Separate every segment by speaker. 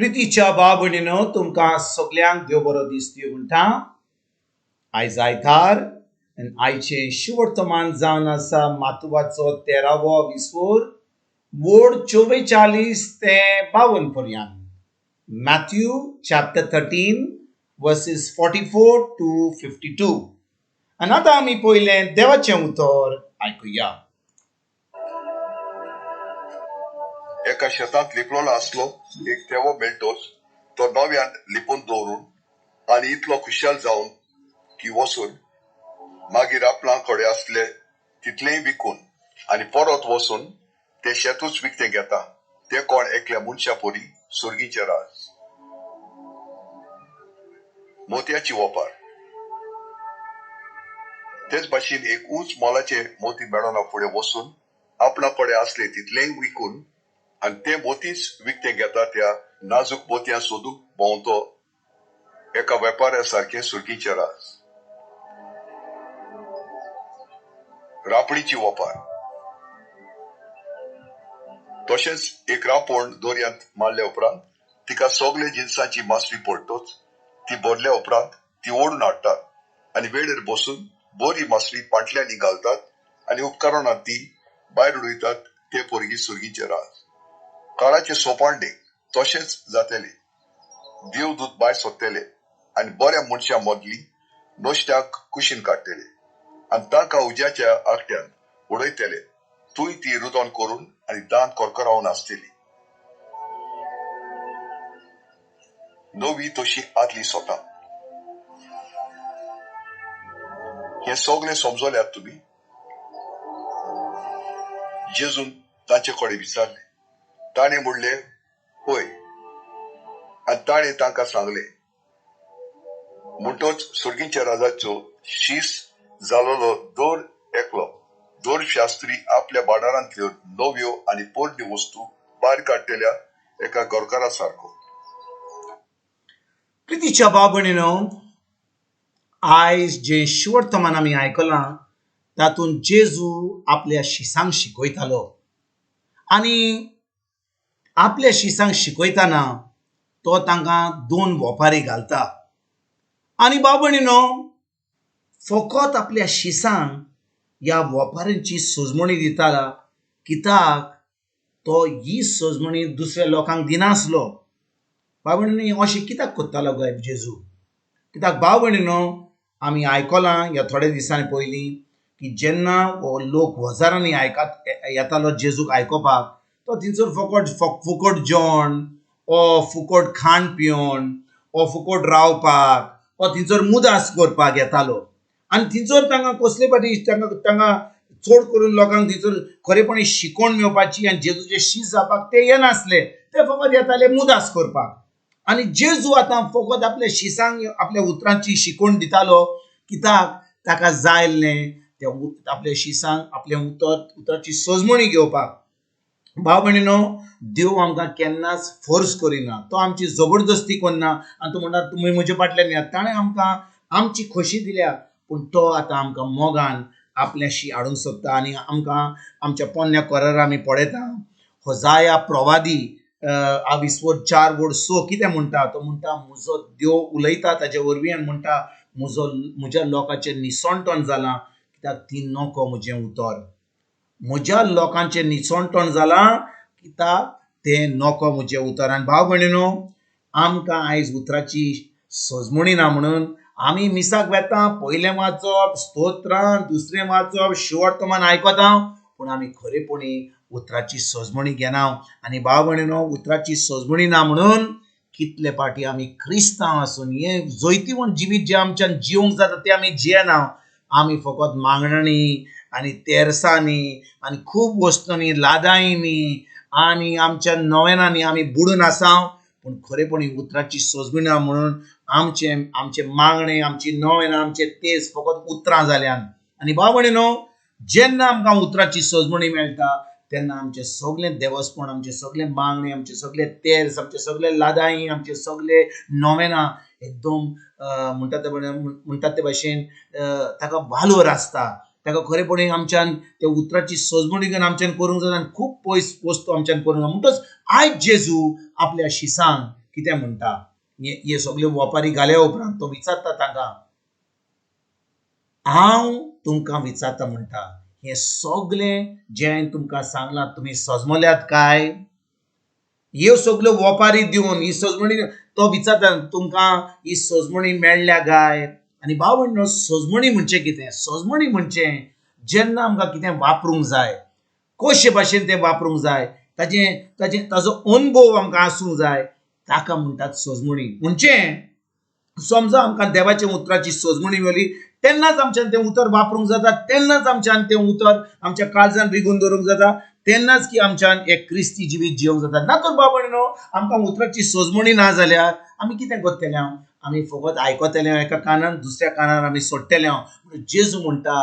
Speaker 1: प्रितीच्या भाव भयणीनो, तुमकां सगल्यांक देव बरो दीस दिवं म्हणटा. आयज आयतार आनी आयचें शुवर्तमान जावन आसा मातुवाचो 13वो विस्वोर, वोड 44 ते 52 पर्यंत. Matthew chapter 13 verses 44 to 52. आनी आतां आमी पयलें देवाचें उतर आयकुया.
Speaker 2: एका शेतांत लिपलोलो आसलो एक थेवो मेळटोच तो नव्यान लिपून दवरून आनी इतलो खुशाल जावन की वचून मागीर आपणा कडेन आसले तितलेंय विकून आनी परत वचून ते शेतूच विकतें घेता. ते कोण एकल्या मनशा परी सुर्गीचें राज. मोतयाची वपार. तेच भाशेन एक उंच मोलाचे मोती मेळना फुडें वचून आपणा कडेन आसले तितलेंय विकून आनी ते मोतीच विकतें घेता. त्या नाजूक मोतयां सोदूंक भोंवतो एका वेपाऱ्या सारकें सुर्गीचें राज. रापणीची वपार. तशेंच एक रापण दर्यांत मारल्या उपरांत तिका सगळे जिनसांची मासळी पडटोच ती भरल्या उपरांत ती ओडून हाडटात आनी वेळेर बसून बरी मासळी पांटल्यांनी घालतात आनी उपकरणांत ती भायर उडयतात. ते पोरगी सुर्गीचें राज. काळाचे सोपांडे तशेंच जातले. देवदूत भायर सोदतले आनी बऱ्या मनशां मदली नश्ट्याक कुशीन काडटले आनी तांकां उज्याच्या आगट्यान उडयतले. थंय ती रुदन करून आनी दांत करकरावन आसतली. नवी तशी आदली सोता. हें सगळें समजल्यात तुमी? जेजून तांचे कडेन विचारलें. ताणें म्हणलें हय. आनी ताणें तांकां सांगलें, म्हणटोच सुर्गीच्या राजाचो शीस जालोलो दर एकलो दर शास्त्री आपल्या भांडारांतल्यो नव्यो आनी पोरण्यो वस्तू भायर काडटल्या एका घरकारा सारको.
Speaker 1: प्रितीच्या भाव भयणीनो, आयज जें शुवर्तमान आमी आयकलां तातूंत जेजू आपल्या शिसांक शिकयतालो आनी आपल्या शिसांक शिकयतना तो तांकां दोन वोपारी घालता. आनी भाव भयणीनो, फकत आपल्या शिसांक ह्या वोपारींची सजमणी दिताला कित्याक तो ही सजमणी दुसऱ्या लोकांक दिनासलो. भाव भयणीनो, अशें कित्याक करतालो गाय जेजू? कित्याक भाव भयणीनो, आमी आयकलां ह्या थोड्या दिसांनी पयलीं की जेन्ना हो लोक हजारांनी आयकात येतालो जेजूक आयकोपाक, तो थंयसर फकत फुकट जेवण ओ फुकट खाण पिवन ओ फुकट रावपाक ओ थंयसर मुदास करपाक येतालो. आनी थंयसर तांकां कसले फाटी तांकां चड करून लोकांक थंयसर खरेपणी शिकोवण मेळपाची आनी जेजूचे शीस जावपाक ते येनासले. ते फकत येताले मुदास करपाक. आनी जेजू आतां फकत आपल्या शिसांक आपल्या उतरांची शिकोवण दितालो कित्याक ताका जाय आसलें त्या आपल्या शिसांक आपल्या उतराची सजमणी घेवपाक. भाव भयणीनो, देव आमकां केन्नाच फोर्स करिना, तो आमची जबरदस्ती करना आनी तो म्हणटा तुमी म्हजे फाटल्यान येयात. ताणें आमकां आमची खोशी दिल्या, पूण तो आतां आमकां मोगान आपल्याशी हाडूंक सोदता. आनी आमकां आमच्या पोन्न्या करार आमी पळयता हजाया प्रवादी आविस्वोर 4 वड 6 कितें म्हणटा? तो म्हणटा म्हजो देव उलयता ताजे वरवीं आनी म्हणटा म्हज्या लोकांचें निसणटण जालां कित्याक ती नको म्हजें उतर. म्हज्या लोकांचें निसणटण जालां कित्याक तें नको म्हजें उतर. आनी भाव भयणीनो, आमकां आयज उतराची सजमणी ना म्हणून आमी मिसाक वेता, पयलें वाचप स्तोत्रां, दुसरें वाचप शिवर्तमान आयकता, पूण आमी खरेपणी उतराची सजमणी घेना. आनी भाव भयणीनो, उतराची सजमणी ना म्हणून कितले पाटी आमी क्रिस्तांव आसून हें जैतिवंत जिवीत जें आमच्यान जिवंक जाता तें आमी जियेना. आमी फकत मागणांनी आनी तेरसांनी आनी खूब वस्तूंनी, लादाईंनी आनी आमच्या नवेनांनी आमी बुडून आसा, पूण खरेपणी उतराची सजमणी ना म्हणून आमचें मागणें, आमची नवेनां, आमचे तेज फकत उतरां जाल्यान. आनी भाव भयणीनो, जेन्ना आमकां उतराची सजमणी मेळटा तेन्ना आमचें सगळें देवस्पण, आमचें सगळें मागणें, आमचें सगळें तेर्स, आमचें सगळें लादाई, आमचें सगळें नवेनां एकदम म्हणटात ते भाशेन ताका वालोर आसता. ताका खरेपणी आमच्यान त्या उतराची सजमणी घेवन आमच्यान करूंक जाता आनी खूब पयस वस्तू आमच्यान करूंक जाता. म्हणटच आयज जेजू आपल्या शिसांक कितें म्हणटा. हे सगल्यो वोपारी घाल्या उपरांत तो विचारता तांकां, हांव तुमकां विचारता म्हणटा, हें सगलें जें हांवें तुमकां सांगलां तुमी सजमल्यात काय? ह्यो सगल्यो वोपारी दिवन ही सजमणी तो विचारता तुमकां ही सजमणी मेळ्ळ्या काय? आनी भाव भयणीनो, सजमणी म्हणचें कितें? सजमणी म्हणचें जेन्ना आमकां कितें वापरूंक जाय, कशे भाशेन तें वापरूंक जाय, ताजें ताजें ताजो अनुभव आमकां आसूंक जाय, ताका म्हणटात सजमणी. म्हणचे समजा आमकां देवाच्या उतराची सजमणी मेळ्ळी तेन्नाच आमच्यान तें उतर वापरूंक जाता, तेन्नाच आमच्यान तें उतर आमच्या काळजान रिगून दवरूंक जाता, तेन्नाच की आमच्यान एक क्रिस्ती जिवीत जिवंक जाता. ना तर बाबा न्हू, आमकां उतराची सजमणी ना जाल्यार आमी कितें करतले? आमी फकत आयकतले एका कानान, दुसऱ्या कानान आमी सोडटले. म्हणून जेजू म्हणटा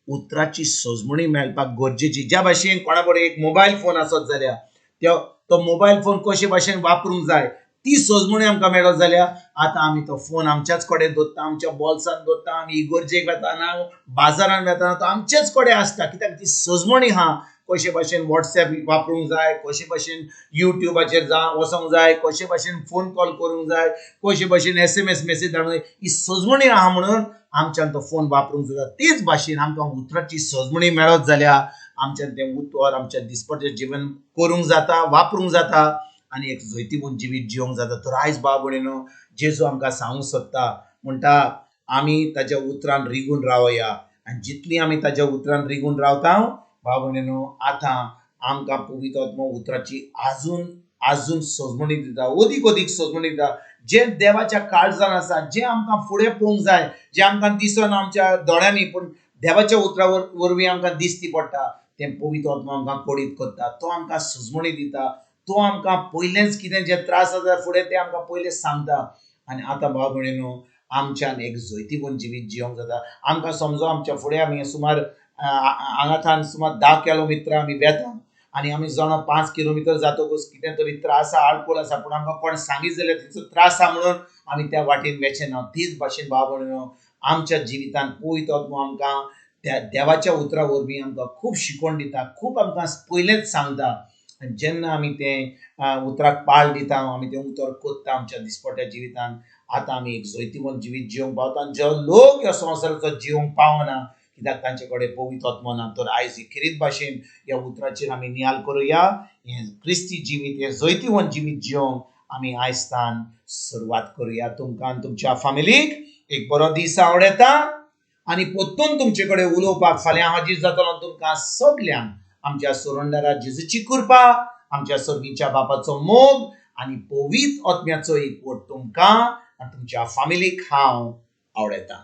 Speaker 1: उतराची सजमणी मेळपाक गरजेची. ज्या भाशेन कोणा कडेन एक मोबायल फोन आसत जाल्यार तो मोबायल फोन कशे भाशेन वापरूंक जाय ती सजमणी आमकां मेळत जाल्यार आतां आमी तो फोन आमच्याच कडेन दवरता, आमच्या बोल्सान दवरता, आमी इगर्जेक वेताना, बाजारान वेताना तो आमचेच कडेन आसता. कित्याक ती सजमणी आहा कशे भाशेन वॉट्सएप वापरूंक जाय, कशे भाशेन युट्यूबाचेर वचोंक जाय, कशे भाशेन फोन कॉल करूंक जाय, कशे भाशेन SMS message धाडूंक जाय, ही सजमणी आहा म्हणून आमच्यान तो फोन वापरूंक जाता. तेच भाशेन आमकां उतराची सजमणी मेळत जाल्यार आमच्यान तें उतर आमच्या दिसपट्टें जिवन करूंक जाता, वापरूंक जाता आनी एक जैतिवंत जिवीत जिवंक जाता. तर आयज भाव भयणीनो, जेजू आमकां सांगूंक सोदता, म्हणटा आमी ताज्या उतरान रिगून रावया. आनी जितली आमी ताज्या उतरान रिगून रावता भाव भयणीनो, आतां आमकां पवित्र आत्मो उतराची आजून आजून सजमणी दिता, अदीक अदीक सजमणी दिता. जें देवाच्या काळजान आसा, जें आमकां फुडें पळोवंक जाय, जें आमकां दिसना आमच्या दोळ्यांनी पूण देवाच्या उतरा वरवीं आमकां दिसती पडटा, तें पवित्र आत्मो आमकां कळीत करता. तो आमकां सजमणी दिता, तो आमकां पयलेंच कितें जे त्रास आसा फुडें तें आमकां पयलें सांगता. आनी आतां भाव भयणीनो, आमच्यान एक जैतिवंत जिवीत जिवंक जाता. आमकां समजो आमच्या फुडें आमी सुमार हांगाथान सुमार 10 किलोमिटर आमी वेता आनी आमी जाणा 5 किलोमिटर जातकूच कितें तरी त्रास आसा, आडखळ आसा, पूण आमकां कोण सांगीत जाल्यार तिचो त्रास आसा म्हणून आमी त्या वाटेन वेचें ना. तीच भाशेन भाव भयणीनो, आमच्या जिवितान पवित्र आत्मो आमकां त्या देवाच्या उतरा वरवीं आमकां खूब शिकवण दिता, खूब आमकां पयलेंच सांगता. आनी जेन्ना आमी तें उतराक पाळ दिता, आमी तें उतर कोत्ता आमच्या दिसपट्ट्या जिवितान, आतां आमी एक जैतिवंत जिवीत जिवंक पावता. आनी जो लोक ह्या संवसाराचो जिवंक पावना कित्याक तांचे कडेन पवित्र आत्मो ना. तर आयज खेरीत भाशेन ह्या उतराचेर आमी नियाल करुया. हें क्रिस्ती जिवीत, हें जैतिवंत जिवीत जिवंक आमी आयज सुरवात करुया. तुमकां आनी तुमच्या फामिलीक एक बरो दीस आवडटा आनी परतून तुमचे कडेन उलोवपाक फाल्यां हाजीर जातलो. तुमकां सगल्यांक आमच्या सोरंडारा जेजूची कृपा, आमच्या सर्गीच्या बापाचो मोग आनी पवित्र आत्म्याचो एकवट तुमकां आनी तुमच्या फामिलीक हांव आवडटा.